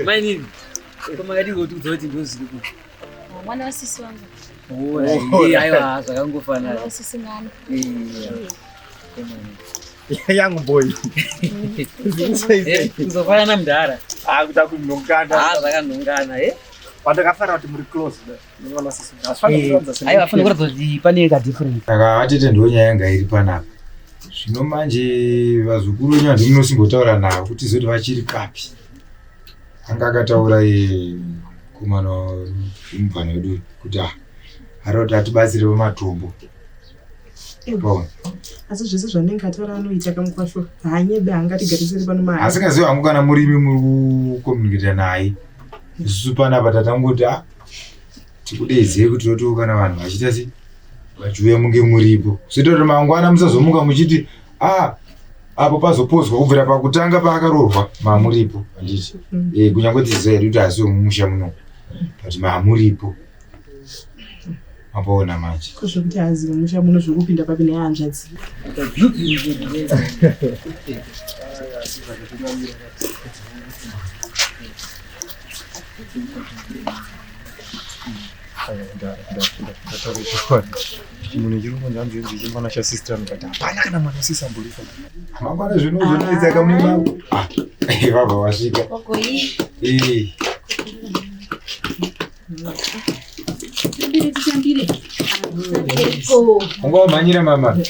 Mainini. Ko makadii kutiudza kuti ndozviri ku. Mwana wasisi wangu. Oh, aiwa zvakangofanana. Mwana wasisi ngano. Young boy. Eh, kuzofanana mudhara. Ah, kuda kunhongana. Ah, zvakanhongana, eh? Pandakafara kuti muri close nemwana sisi. Aiwa, fanira kuratidza kuti pane ka difference. Saka vatete ndo nyaya yanga iri panapa. Zvino manje vazukuru venyu handimunosimbotaura navo kuti zoti vachiri papi. Anga akataura mukomana wemubvana wedu kuti ah, ari kuti atibatsire pamatombo. Paona. Asi zvese zvanenge ataura anoita kamukwasho haanyebe haangatigarisiri pano mahara. Asingazivi hangu kana murimi muri kukomuniketa naye. Isusu panapa tatangoti ah tikudeedzei kuti totiwo kana vanhu vachiita sei vachiuya munge muripo. Zvoita kuti mangwana musazomuka muchiti ah apo pazopozwa kubvira pakutanga paakaroorwa mamuripo handiti eh kunyange tiziva hedu kuti asi wemumusha muno but mamuripo mapaona manje Ko zvekuti haazivi musha muno zviri kupinda papi nehanzvadzi. Munhu chirungu ndanzi nzi chimwana cha sister but hapana kana mwana sisi amboripo. Mangwana zvino zvonetsa kamune mako. Ah, eh, vabva vasvika. Ogoi. Eh. Tambire titambire. Tambire ko. Unga wamhanyira mama. Amai.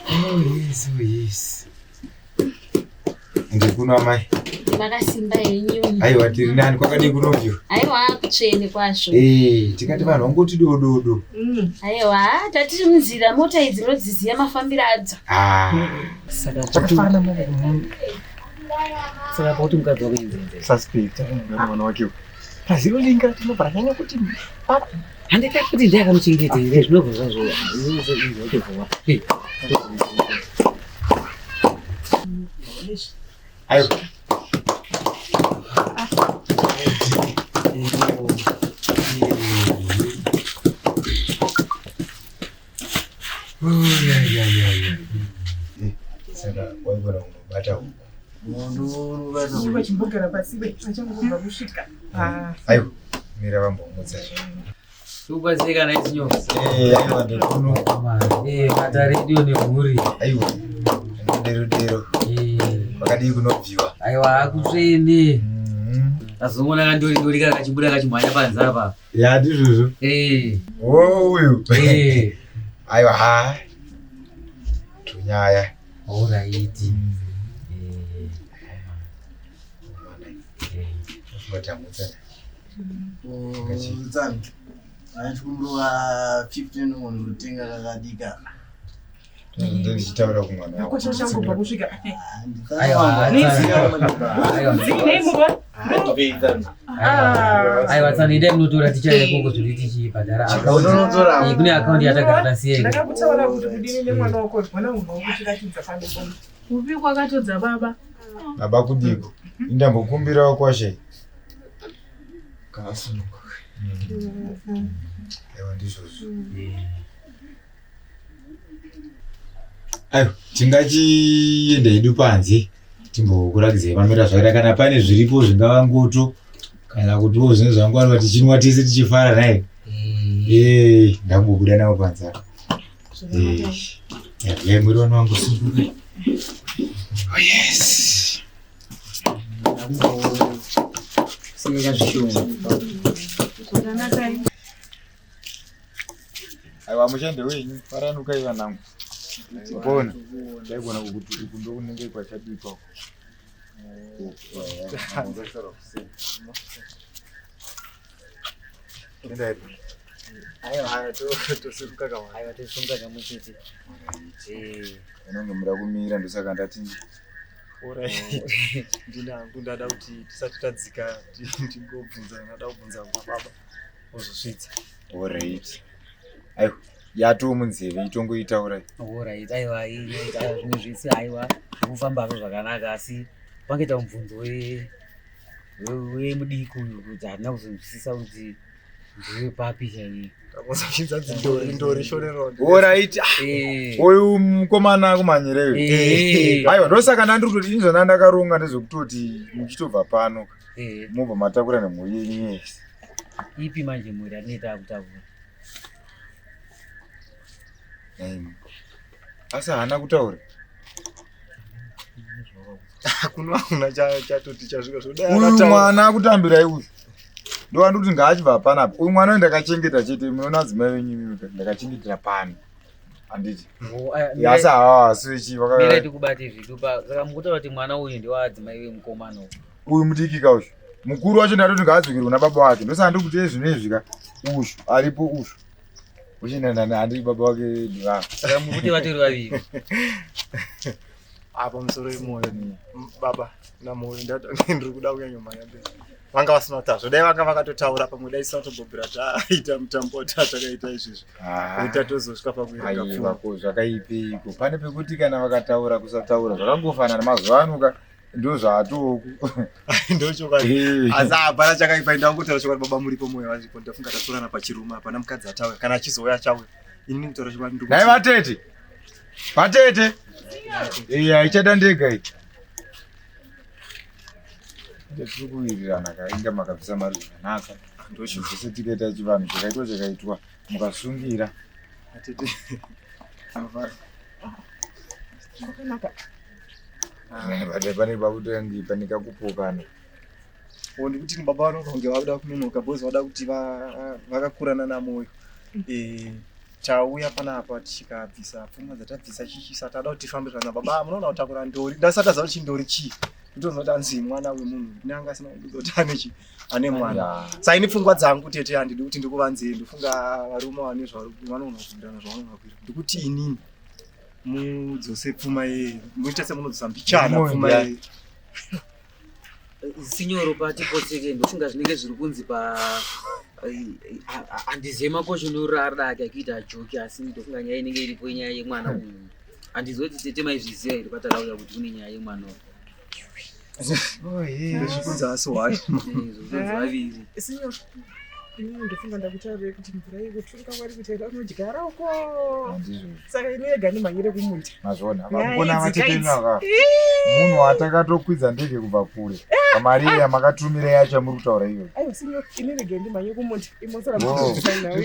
Oh yes, oh yes. Ndikuno amai. Makasimba henyu. Aiwa tiri nani kwakadii kunobviwa? Aiwa kutsvene kwazvo. Eh, tikati vanhu vangoti dododo. Aiwa tatiri munzira mota idzi munodziziya mafambiro adzo. Ah. Saka Chakafanana mama. Saka pakuti mukadzi wako inzenze. Suspect akangana mwana wake. Paziro linga tinobva ranyanya kuti baba Handika kuti ndiye akamuchengeta here zvinobva zvazvo. Zvinobva. Aiwa. Oh, yeah, yeah, yeah, yeah. Eh, saka waigona kungobata huku. Vachimbogara pasi be vachangobva kusvika. Ah. Aiwa, mira vambomutsa. Tubatsirikana idzi nyoka. Eh, aiwa ndikuno. Eh, matare edu nemhuri. Aiwa. Dero dero. Eh. Kwakadii kunobviwa? Aiwa akutsvene. Azoona kandori ndori kachibuda kachimhanya panze apa. Ya ndizvozvo. Eh. Oh, uyu. Eh. Aiwa ha. Tunyaya. Alright. Batamutsa. Tsano. Achikumurova 15 munhu kutenga kakadika. Ndichitaura kumwana wako. Kwasha changobva kusvika. Aiwa. Aiwa tsano endai munotora tichauya ikoko zviri tichibhadhara account. Unotora. Eh, kune account yatagara tasiya ikoko. Ndakakutaura kuti kudini nemwana wako mwana wangu wakuchiratidza pano pano. Kupi kwakatodza baba? Baba kudiko. Indambokumbirawo kwashe. Kasununguka. Aiwa ndizvozvo. Aiwa, tingachienda hedu panze timbokuratidzai pamira zvakaita kana pane zviripo zvingava ngoto kana kutiwo zvinhu zvangwarwa tichinwa tese tichifara naye. Eh, ndambobuda navo panze apa. Eh, yai muri vana vangu sungukai. Oh yes. Siyeka zvishoma. Zvakanakai. Aiwa mushande wenyu faranukai vanangu. Wapona? Ndaigona kuti uku ndokunenge kwachabikwa uku. Enda hedu. Aiwa tosunga kamwe. Aiwa tosunga kamwe chete. Eh. Unonge muda kumira ndosaka ndati Alright. Ndina hangu ndada kuti tisati tadzika tingobvunza ndada kubvunza baba ozosvitsa. Alright. Aiwa, yatoo munzeve itongoitaurai. Alright, aiwa aiwa zvimwe zvese aiwa zvikufamba hazvo zvakanaka asi pangaita mubvunzo wemudiki uyu kuti hatina kuzonzwisisa kuti Ndiwe papi chaiye. Takozochinza dzindori ndori shorero. Alright. Eh. Uyu mukomana akumhanyireyo. Eh. Aiwa ndosaka ndandiri kutoti ini zvona ndakaronga ndezvekutoti muchitobva pano Eh. mobva matakura nemhuri yenyu yese. Ipi manje mhuri yatinenge takutakura? Nhaimi. Asi haana kutaura. Hakuna hakuna chatoti chasvika zvodai Uyu akataura. mwana akutambirai uyu. Ndowandiri kuti ngaachibva panapa. Uyu mwana uyu ndakachengeta chete munoona adzimai venyu imimi ndakachengetera pano. Handiti. Oh, aya, mirai- Asi hawa hasi mirai vaka tikubate zvitupa. Saka mukutaura kuti mwana uyu ndewadzimai vemukomana uyu. uyu mudiki ka uyu. Mukuru wacho ndatoti ngaadzokere kuna baba wake. Ndosaka ndiri kuti ezvino izvi ka uyu aripo uyu. Uchinana handiti baba wake ndivavo. Saka mukuti vatori vaviri. Apa musoro wemoyo. Baba namoyo ndatange ndiri kuda kunyanyomhanya mberi. Vanga vasina kutaura. Zvodai vanga vakatotaura pamwe dai tisina kutombobvira taita mutambo watakaita izvizvi. Kuti tatozosvika pakuerenga Aiwa pfuma. ko zvakaipeiko pane pekuti kana vakataura kusataura zvakangofanana mazuva ano ka ndo zvaatoku Ndochokwadi. Asi hapana chakaipa ndangotaura chokwadi baba muripo moyo varipo ndafunga tatorana pachirume hapana mukadzi atauya kana achizouya achauya. Inini kutaura chokwadi ndiri nhai vatete vatete iyi haichada ndega iyi tiri kuwirirana ka inga makabvisa mari zvakanaka zvese tikaita chivanhu chakaitwa chakaitwa mukasungira Atete. Kwakanaka. Pane pakutangi pane kakupokana Oh, ndikuti baba vanogona kunge vakuda kunonoka because vada kuti vakakurana namoyo. Eh, tauya panapa tichikabvisa pfuma dzatabvisa chichisa tada kuti tifambe zvakanaka. Baba munoona kutakura ndori. Ndasati aziva kuti chindori chii. Nditoziva kuti anzi mwana wemunhu. Ndinanga asina kundiudza kuti ane chi ane mwana. Ya. Saka ini pfungwa dzangu tete handidi kuti ndikuvanzei ndofunga varume vane zvavanogona kuenderana zvavanogona kuita. Ndikuti inini mudzose pfuma yeye muite semunodzosa mbichana Moyo pfuma ndiani? yeye. Sinyoro patipotseke ndofunga zvinenge zviri kunzi pa handizive makoshonoro arida ake akuita joki asi ndofunga nyaya inenge iripo inyaya yemwana uyu. Handizivi kuti tete maizviziva here patakauya kuti kune nyaya yemwana uyu. Ndozvikunzi asi wani. Eh, zvozonzi vaviri. Sinyoro. Inini ndofunga ndakutaurira kuti mvura yekutunga kwari kuti anodyara uko. Handizvo. Saka ini rega ndimhanyire kumunda. Mazvona Nyaya vakona idzi vatete kaidzi. ava munhu watakatokwidza ndege kubva kure pamari iya makatumira yacho yamuri kutaura iyoyo Aiwa sinyoro, ini rega ndimhanye kumunda. Imosara Wow.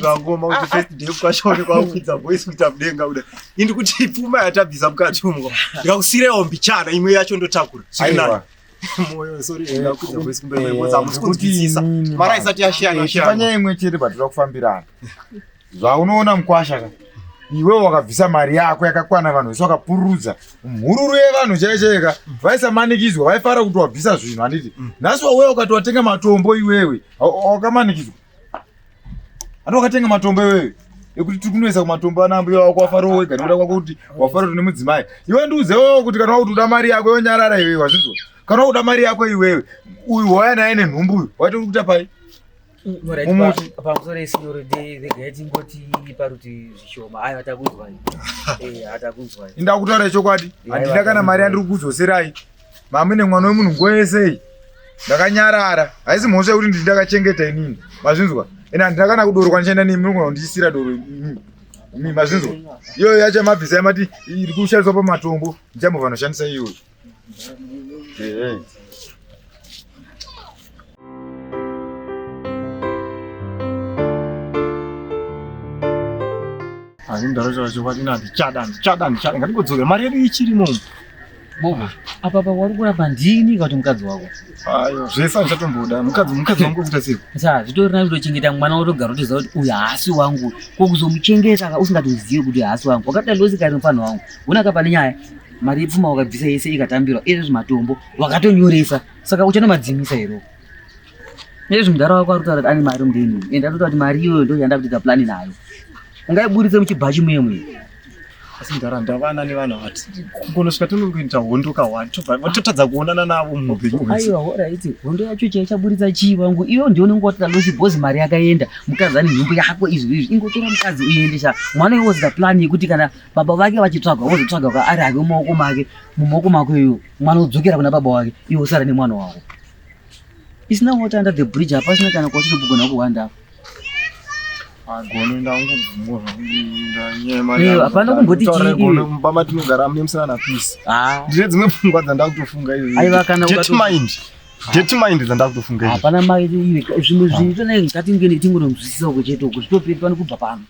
Zvangoma kuti first day kwashone kwakwidza voice kuita mudenga kuda. Indi kuti pfuma yatabvisa mukati umo. Ndikakusiirawo mbichana imwe yacho ndotakura. Zviri nani. aiwa Moyo sorry ndakwidza voice kumberi because hamusi Zvekuti kunzwisisa. inini Mara manje. isati yashiyana Eh, shiyana. panyaya imwe chete patinoda kufambirana zvaunoona mukwasha ka iwewe wakabvisa mari yako yakakwana vanhu vese wakapururudza mhururu yevanhu chaiyo chaiyo ka vaisamanikidzwa vaifara kuti wabvisa zvinhu handiti nhasi wauya ukati watenga matombo iwewe wakamanikidzwa handi wakatenga matombo iwewe ekuti tiri kunoisa kumatombo ana ambuya wako wafarawo wega nekuda kwako kuti wafara kuti nemudzimai iwe ndiudze wewe kuti kana wakuti uda mari yako yonyarara iwewe wazvinzwa kana wakuda mari yako iwewe uyu wauya naye nenhumbu uyu waita uri kuita pai Alright, Mumuti. pamusoro esinyoro regai tingoti paruti zvishoma. Aiwa takunzwai. Eh, takunzwai. inda kutaura chokwadi Yeah, handina aiwa, kana mari yandiri kudzoserai mamine mwana wemunhu nguva yesei ndakanyarara haisi mhosva yekuti ndii ndakachengeta inini mazvinzwa ende handina kana kudoro kwandichaenda nemi munogona kundiisira doro imi imi mazvinzwa iyoyo yacho mabvisa yamati iri kushandiswa pamatombo ndichambobva noshandisa iyoyo Ehe. Asi ndaro chokwadi ina handichada handichada handichada ngatingodzokera mari yedu ichirimo. Bobo, apa pa wari kurapa ndini kana kuti mukadzi wako? Ayo zvese handichatomboda mukadzi mukadzi wangu kuita sei? Saka zvitori nani kutochengeta mwana wotogara utoziva kuti uyu haasi wangu. Ko kuzomuchengeta ka usingatozivi kuti haasi wangu. Wakadai ndosikari mufana wangu. Unaka pane nyaya. Mari yepfuma wakabvisa yese ikatambirwa izvi matombo wakatonyoresa. Saka uchanomadzimisa here? Nezvi mudhara wako ari kutaura kuti ane mari mudeni. Ende atotaura kuti mari iyoyo ndo yandava kuita plani nayo. Ungaiburitse muchibhachi muye muye. Asi mudhara ndavana nevanhu ava kungonosvika tonongoita hondo kahwani tobva totadza kuonana navo muupenyu hwese. Aiwa horaiti hondo yacho chaichaburitsa chii wangu iwe ndiwe unenge watota losi bhozi mari yakaenda mukadzi ane nhumbu yako izvi izvi ingotora mukadzi uende sha mwana iwe wozoita plani yekuti kana baba vake vachitsvagwa vozotsvaga ka ari hake mumaoko make mumaoko mako iwo mwana wodzokera kuna baba wake iwe usara nemwana wako isina water under the bridge hapasina kana kwauchinobugona kuhwanda apo. Gono ndangobvumwa zvangu ndanyema. Eh, hapana kumboti chii Taura iwe. gono mumba matinogara mune musina na peace. Ah. Ndine dzimwe pfungwa dzandakutofunga izvi. Aiwa, kana Dirty ukato- mind. Dirty mind dzandakutofunga izvi. Hapana mai iwe zvimwe zvinhu tone ngatinge tingononzwisisa uko chete uko zvitoperi pano kubva pano.